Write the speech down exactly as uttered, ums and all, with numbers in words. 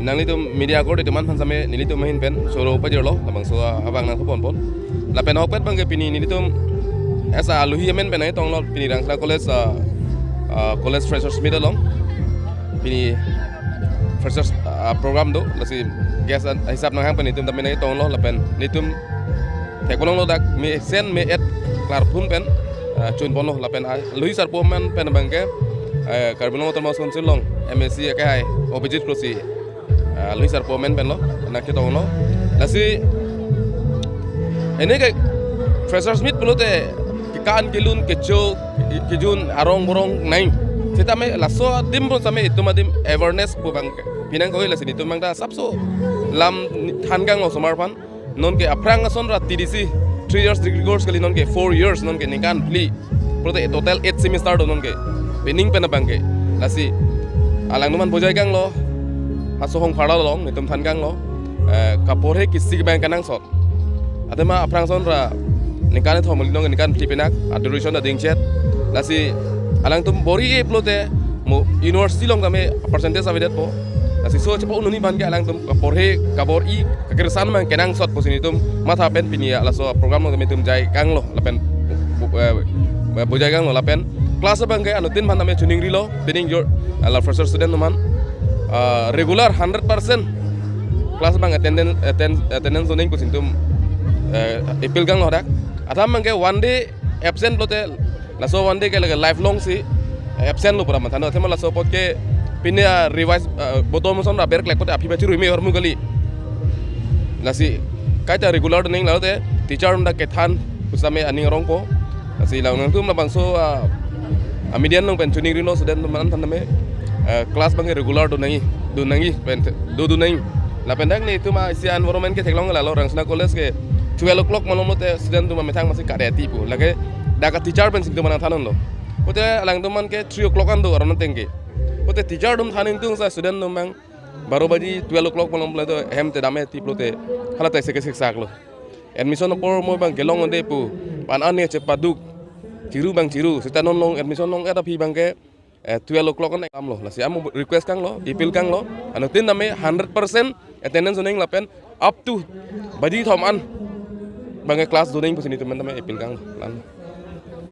Nanglitum media akorte atum aphan same nelitum ahin pen choro pajirlo, labangso abang nangkepon pon. Lapen ahokpet abangke pini nelitum asa aluhi amen pen nangtonglo, pini Rangsina College, ah, ah, College Freshers Meet along. Pini Freshers, ah, program do, lasi guest an- hisap nanghang pen nelitum tame nangtonglo, lapen nelitum theklonglo dak mesen me-et klarphun pen, ah, chun ponlo, lapen, ah, aluhi sarpo amen pen abangke, eh, Karbi Anglong Autonomous Council along M A C akehai Abhijit Khusi, ah, aluhi sarpo amen penlo, nangketonglo. Lasi, ene ke Freshers Meet pulote kekan kelun kecho kejun arong borong nai. Sitame laso adim pu same itum adim awareness pu abangke pinang koi, lasi nelitum abang ta sapso lam than kanglo osomar aphan. Nonke aphrang ason ra T D C three years degree course kali, nonke four years, nonke ningkan phli. Pulote total eight semester do nonke. Pining pen abangke. Lasi alangtum aphan bujai kanglo. Aso hong pharla along nelitum than kanglo. Eh, kaporhe kisi abang kenangsot. Athema aphrang ason ra ningkan kethom kali, nonke ningkan phli pinak, a duration ta dingchet. Lasi alangtum bor-i pulote mo university along tame percentage avedetpo. Lasi laso chepa-un-un-e abangke alangtum kaporhe kabor-i kakirsan abang kenangsot pusi nelitum matha pen pini laso program along tame nelitum jai kanglo lapen bu-, eh, bujai kanglo, lapen class abangke anuttin aphan tame chuningrilo, pining jor, eh, la Freshers student atum aphan, ah, regular hundred percent class abang attendance, attend- attendance do nangji pusi nelitum, eh, appeal kanglo dak. Athema abangke one day absent pulote laso one day ke lake lifelong si absent lo pura matha no. Athema laso apot ke pine, ah, revise, ah, bottom ason ra berklek pote aphi bachi rui me hormu kali. Lasi kaita regular do nangji, lalote teacher atum ta kethan pusitame aning arongpo. Lasi alangtum labangso, ah, ah, median along pen chuningrilo student atum aphan tame, ah, class abangke regular do nangji, do nangji pen do do nangji. Lapen dak nelitum isi environment ke theklong lalo, Rangsina College ke twelve o'clock malom lote student atum amethang masi kare ati pu. Lake dak a teacher pensi nelitum aphan nangthanlo. Pote alangtum aphan ke three o'clock an do aron ateng ke. Pote teacher atum than ingtung sa student atum abang baro baji twelve o'clock malom pulote hem te dam-e ti pulote hala ta seke seksaklo. Admission apor mo abang kelong ande pu pan an ne chepaduk, chiru abang chiru, seta non long admission long-et aphi abangke, eh, twelve o'clock an damlo. Lasi amo request kanglo, appeal kanglo, anuttin tame hundred percent attendance do nangji lapen up to baji thom an abangke class do nangji pusi nelitum tame appeal kanglo. Lan.